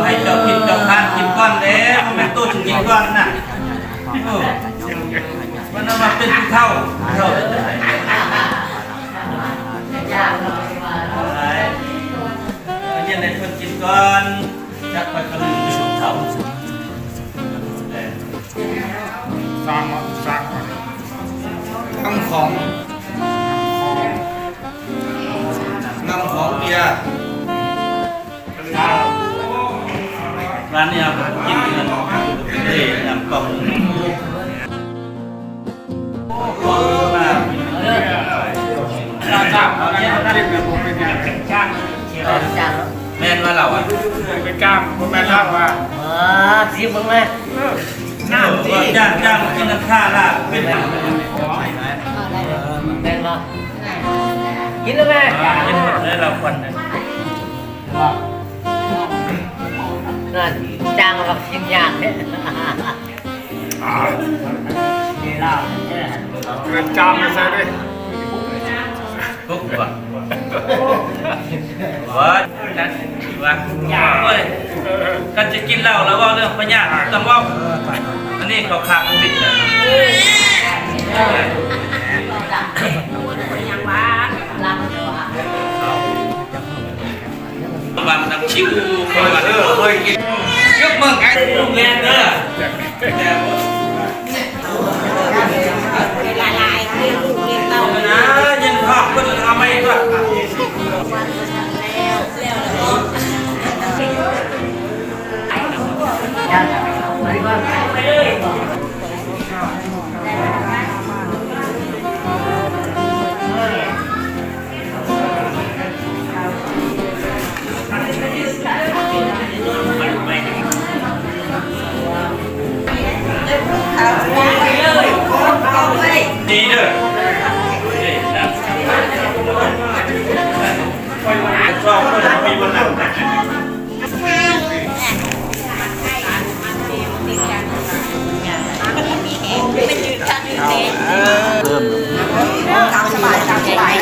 ໃຫ້ເຈົ້າກິນເຈົ້າທານກິນກ່ອນເດ້ ບໍ່ແມ່ນໂຕຊິກິນກ່ອນນະ. ເອີ ມັນວ່າເປັນຜູ້ເຖົ້າ ຜູ້ເຖົ້າ ຮຽນໃຫ້ເພິ່ນກິນກ່ອນ ຈັກຂ້ອຍກະລືມເປັນຜູ້ເຖົ້າ. ສ້າງມາ ສ້າງມາ ນ້ຳຂອງ ນ້ຳຂອງເບຍ ຮ້ານນີ້ເຮົາກໍກິນເງິນເດ້ ນ້ຳກອງ. ແມ່ນວ່າລາວອະ ເປັນກ້າມ ບໍ່ແມ່ນລາວວ່າ ເອີ ຊິບເບິ່ງແມ່ ເອີ ນ້ຳ ຈ້າງ ຈ້າງກິນນ້ຳຊາລາວເປັນ ເອີ ແມ່ນບໍ່ ກິນແລ້ວແມ່ ກິນແລ້ວ ຄວັນ ນັ້ນ ຈ້າງວ່າກິນຍາກເດ້. ເກີນຈາມໄປໃສ່ເດ້ ທຸກວ່າ ວ່ານັ້ນວ່າ ໂອ້ຍ ຄັນຊິກິນເຫຼົ້າແລ້ວເວົ້າເລື່ອງພະຍາດຕ້ອງເວົ້າ ອັນນີ້ເຂົາຂ້າໂຄວິດນະ. ວ່າມັນນຳຄິວ ເອີ ເອີ ເຄີຍກິນ ຍົກມືໃຫ້ລູກແມ່ເດີ ຫຼາຍໆ ເຮັດລູກເຮັດເຕົ້ານະ ຍັງຮອດເພິ່ນເອົາໃໝ່ຕົວະ. ເ ດີເດີ ຊອບເພິ່ນມີບໍ່ນັບນະ. ເພີ່ມ ຕາມສະບາຍ ຕາມສະບາຍ.